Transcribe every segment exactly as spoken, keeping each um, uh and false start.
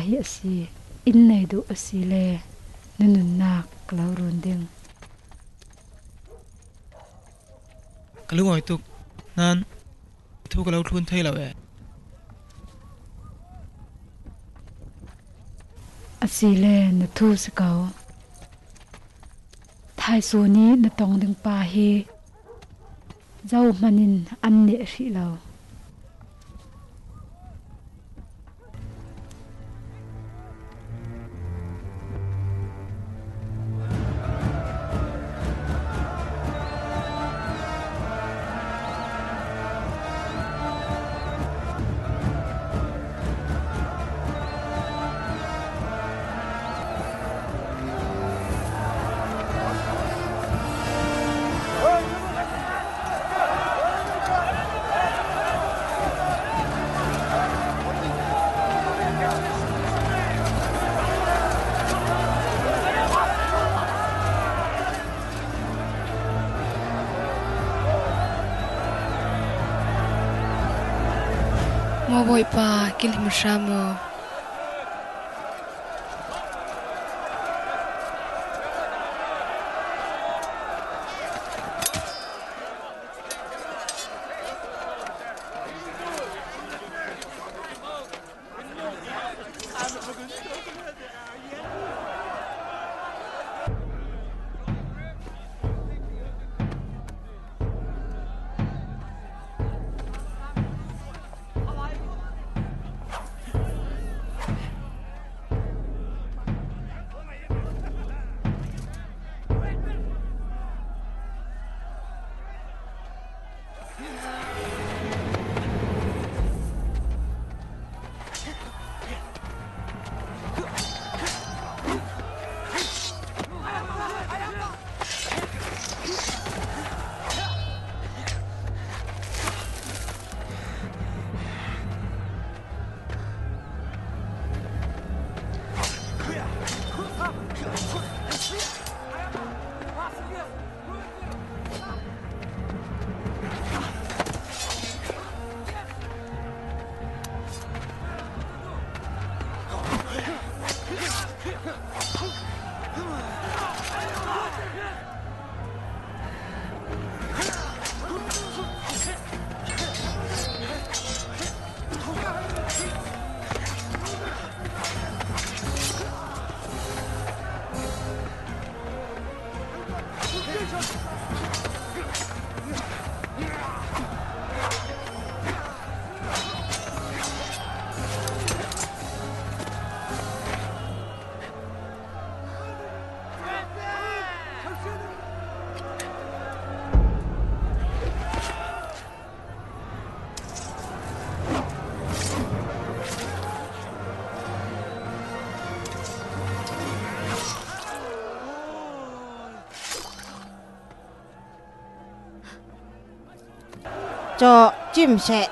Hi a si, in nei duh a si le, na nunnak ka lo run ding. Ka lungawi tuk, nan thu ka lo thlun thei lo e. A si le na thu si ko. Thaisu nih na tong ding pa hi Zohman in an neh hrih lo. Maw Bawipa, kilhim hram aw. Cawh cim seh.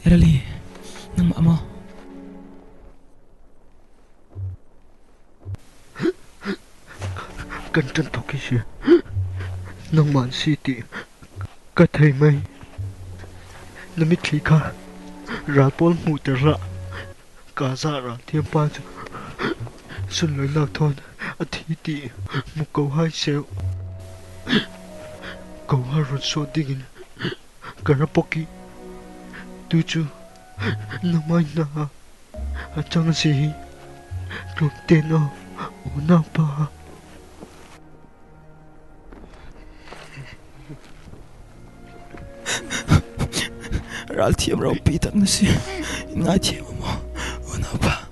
Erali, nangmah maw? Kan ṭan thawk hi si. Nangmah na si ti ka thei mai. Na mitthli kha ral pawl hmuhter hlah. Gaza ralthiampa cu sunlawinak thawn a thi ti hmu ko hai seh. Ko ha run suah dingin ka ra pok i tu cu nangmah hna a cang a si hi. Tlawmte no, unaupa. Ralthiam ropi tak na si. In ngaithiam maw, unaupa?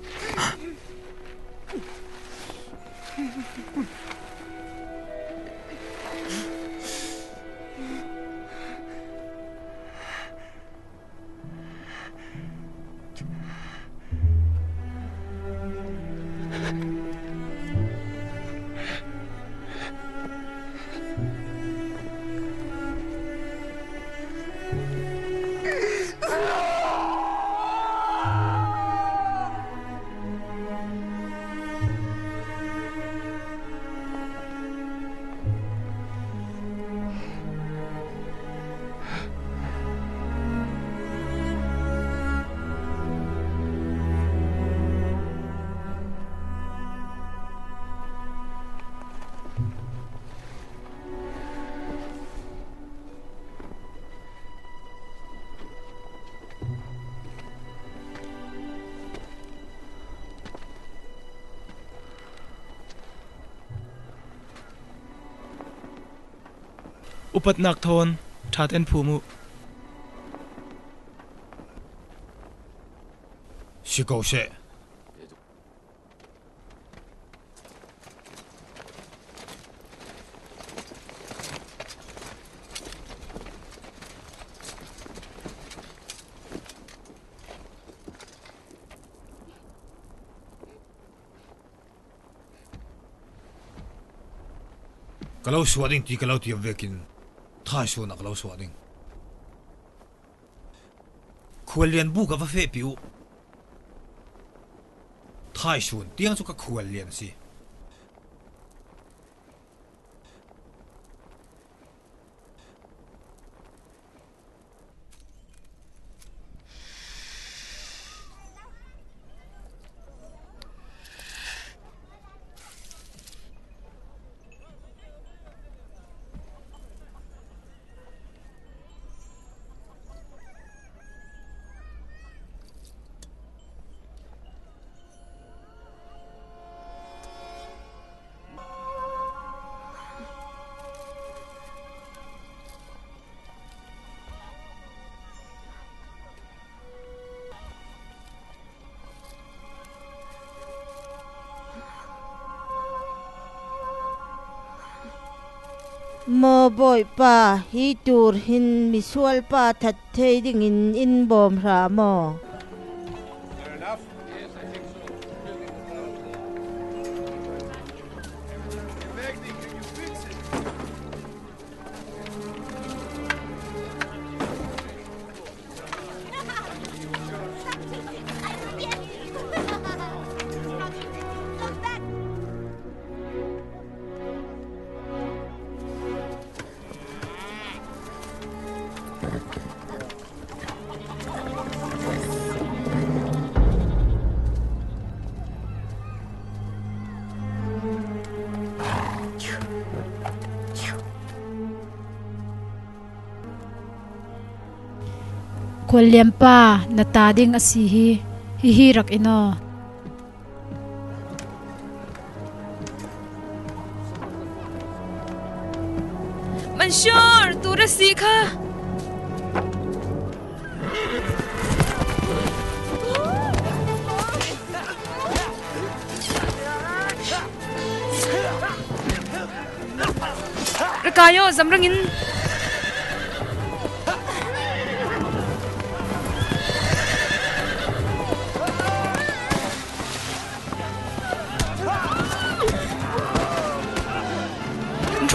Upatnak thawn ṭha tein phum uh. Si ko seh. Ka lo suah ding ti ka lo ti om vekin, Thai sun ah ka lo suah ding. Khuallian bu ka va fehpih uh. Thai sun tiang cu ka khuallian a si. Maw Bawipa, hi tur hin misual pa that thei dingin in bawm hra maw? Khualliam pa, na ta ding a si hi, hihi rak in aw. Manshor, tur a si kha. Rakayo, zamrang in.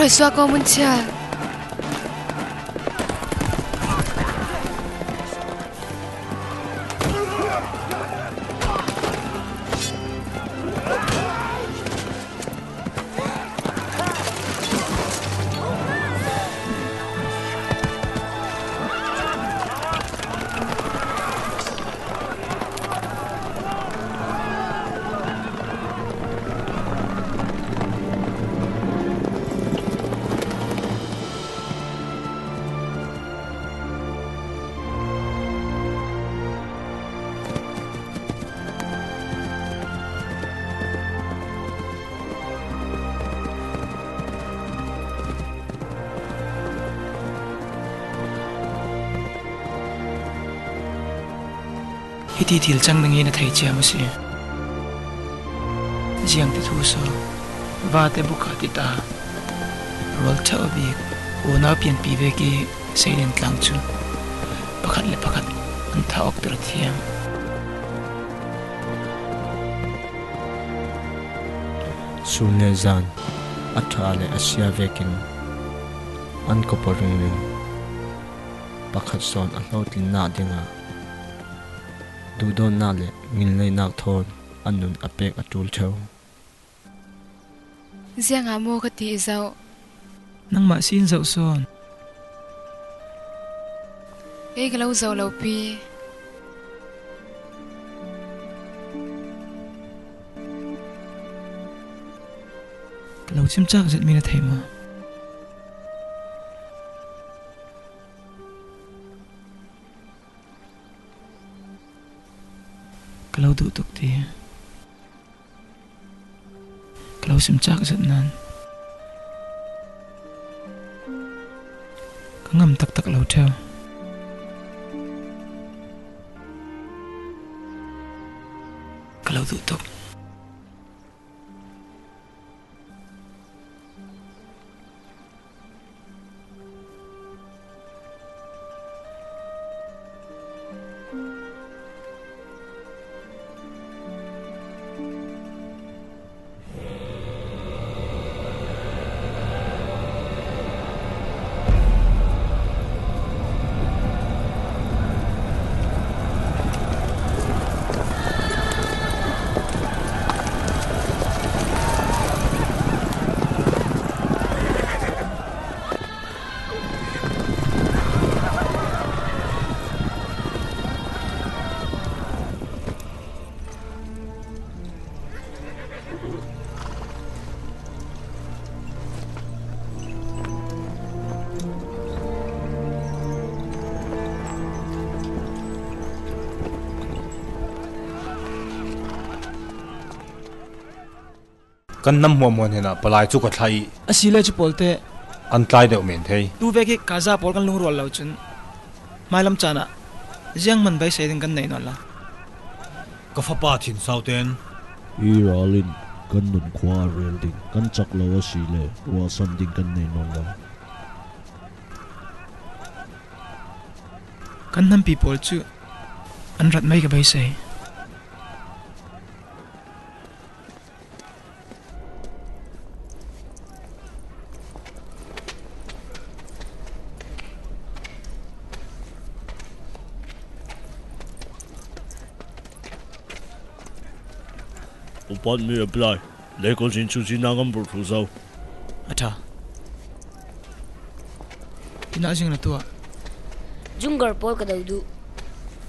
Hruai suak ko, mun chia. Hiti thil cang na nge na thei ciam a si. Ziang ti thu so, vate bukha ti ta, rual theuh a bik, unau pianpi vek i seiden tlang cu pakhat le pakhat an thah awkter a thiam. Sun le zan a ṭha le a sia vekin an kawp aw ringring. Pakhat sawn a hlawhtlinnak dingah duhdawtnak le nginlainak thawn an nun a pek a ṭul ṭheu. Ziangah maw ka ti i zoh? Nangmah sin zoh sawn. Kei ka lo zoh lo pi. Ka lo chimchak zetmi na thei maw? Ka lo duh tuk ti. Ka lo sim cak zet nan. Ngam taktak lo ṭheu. Ka lo duh tuk. Kan hnam hmuahhmuah hnenah palai chu ka thlah ih. A si le cu pawlte an tlai deuh men thei. Tuvek hi Gaza pawl kan lungrual lo cun hmailam caan ah zianghman beisei ding kan nei nawn lo. Ka fapa thinsau ten i ral in kan nun khua a rel ding kan cak lo a si le ruahsan ding kan nei nawn lo. Kan hnampi pawl cu an rat mai ka beisei. Upat mi apply. Leikol zin cu zin ah kan burh thlu zo. A ṭha. Inn ah zing na tuah. Jungar pawl ka do duh.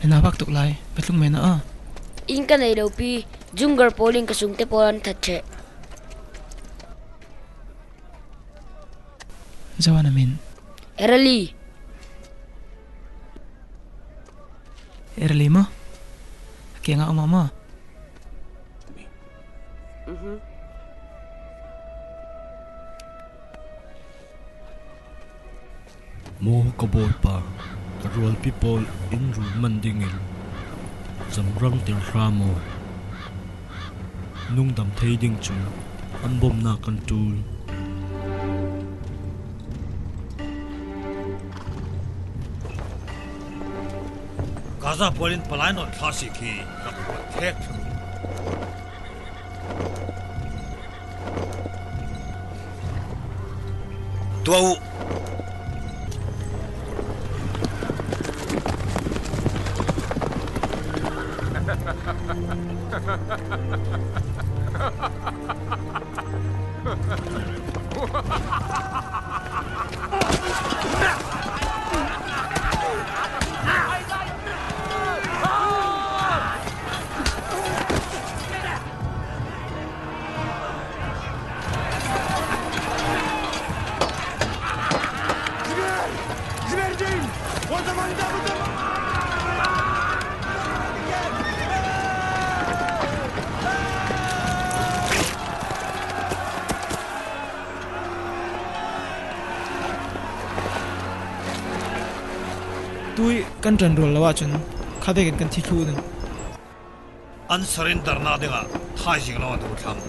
Na bak tuk lai, va tlung men ah. Inn ka nei lo pi, Jungar pawl in ka sungte pawl an that ṭheh. Zo a na min? Erali. Erali maw? A kiangah um ah maw? Mhm. Maw ka bawlpa, ka rualpi pawl in rul man dingin zamrang tir hram aw. Nungdam thei ding cun an bawmhnak kan ṭul. Gaza pawl in palai nawn thla si khi rak ruat thek. Tuah uh. Tui kan ṭan rual lo ahcun kha vekin kan thi thluh ding. An surrendernak dingah thaizing lawng an hung thlang.